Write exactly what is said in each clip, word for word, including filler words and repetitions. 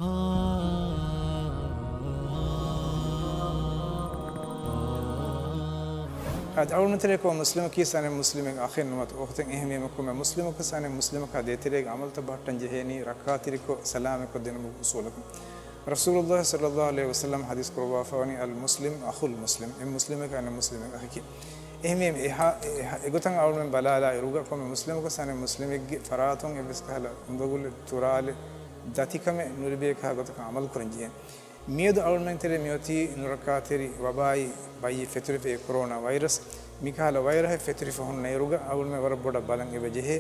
އަދި އަޅުގަނޑުމެން ތެރޭ ކޮން މުސްލިމަކީ އަނެއް މުސްލިމެއްގެ އަޚެއް ނުވަތަ އުޚްތެއް އެހެންވީމަ ކޮންމެ މުސްލިމަކަސް އަނެއް މުސްލިމަކާ ދޭތެރޭގެ އަމަލުތައް ބަހައްޓަން ޖެހޭނީ ރައްކާތެރިކޮށް ސަލާމަތްކޮށް ދިނުމުގެ އުސޫލަކުން. ރަސޫލުﷲ ޞައްލަﷲ ޢަލައިހި ވަސައްލަމަ ޙަދީޘް ކުރައްވާފަވަނީ، އަލް މުސްލިމް އަޚުލް މުސްލިމް، އެ މުސްލިމަކަށް އަނެއް މުސްލިމެއް އަޚަކީ. އެހެންވީމަ އެހާ، އެހާ، އެގޮތަށް އަޅުމެން ބަލާލާ އިރުގަ ކޮންމެ މުސްލިމަކަސް އަނެއް މުސްލިމެއްގެ ފަރާތުން އެއްވެސް ކަހަލަ އުނދަގުލެއް، ތުރާލެއް، ދަތިކަމެއް ނުލިބޭ ކަހަލަ ގޮތަކަށް އަމަލު ކުރަން ޖެހޭނެ. މިއަދު އަޅުމެން ތެރޭ މިއޮތީ ނުރައްކާތެރި ވަބާއީ ބައްޔެއް ފެތުރިފައި ކޮރޯނާ ވައިރަސް. މިކަހަލަ ވައިރަހެއް ފެތުރިފަ ހުންނަ އިރުގަ އަޅުމެން ވަރަށް ބޮޑަށް ބަލަން އެބަ ޖެހޭ.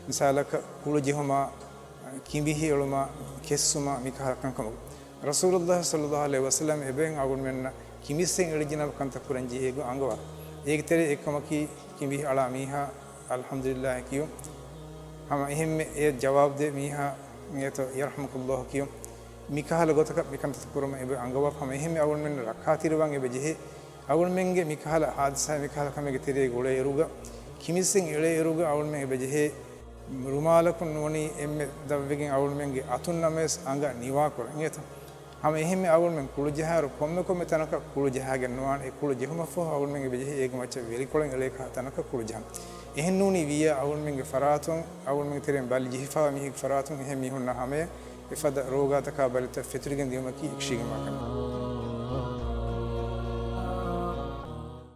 މިސާލަކަށް ކުޅު ޖެހުމާ، ކިނބިހި އެޅުމާ، ކެއްސުމާ، މިކަހަލަ ކަންކަމަކު. ރަސޫލުﷲ ޞައްލަﷲ ޢަލައިހި ވަސައްލަމަ އެބައިން އަޅުގަނޑުމެންނަށް ކިނބިއްސެއް އެޅިއްޖެ ނަމަ ކަންތައް ކުރަން ޖެހޭ ގޮތް އަންގަވާ. އޭގެ ތެރޭ އެއްކަމަކީ ކިނބިހި އަޅާ މީހާ އަލްޙަމްދުލިއްލާހް ކިޔުން. ހަމަ އެހެންމެ އެ ޖަވާބު ދޭ މީހާ އެތޯ ޔަރްޙަމުކައްލާހު ކިޔުން. މިކަހަލަ ގޮތަކަށް މިކަންތައް ކުރުމަށް އެބަ އަންގަވާ. ހަމަ އެހެންމެ އަޅުގަނޑުމެން ރައްކާތެރިވާން އެބަ ޖެހޭ. އަޅުގަނޑުމެންގެ މިކަހަލަ ހާދިސާ މިކަހަލަ ކަމެއްގެ ތެރޭގަ އުޅޭ އިރުގަ، ކިނބިއްސެއް އެޅޭ އިރުގަ އަޅުގަނޑުމެން އެބަ ޖެހޭ ރުމާލަކުން ނޫނީ އެންމެ ދަށްވެގެން އަޅުގަނޑުމެންގެ އަތުން ނަމަވެސް އަނގަ ނިވާކުރަން އިނގޭތަ؟ ހަމަ އެހެންމެ އަޅުގަނޑުމެން ކުޅު ޖަހާއިރު ކޮންމެ ކޮންމެ ތަނަކަށް ކުޅު ޖަހާގެން ނުވާނެ. އެ ކުޅު ޖެހުމަށްފަހު އަޅުގަނޑުމެން އެބަ ޖެހޭ އޭގެ މައްޗަށް ވެލިކޮޅެއް އެޅޭ ކަހަލަ ތަނަކަށް ކުޅު ޖަހަން. އެހެން ނޫނީ ވިއްޔާ އަޅުގަނޑުމެންގެ ފަރާތުން، އަޅުގަނޑުމެންގެ ތެރެއިން ބަލި ޖެހިފައިވާ މީހެއްގެ ފަރާތުން އެހެން މީހުންނާ ހަމަޔަށް އެފަދަ ރޯގާތަކާ ބަލިތައް ފެތުރިގެން ދިޔުމަކީ އެކަށީގެންވާ ކަމެއް.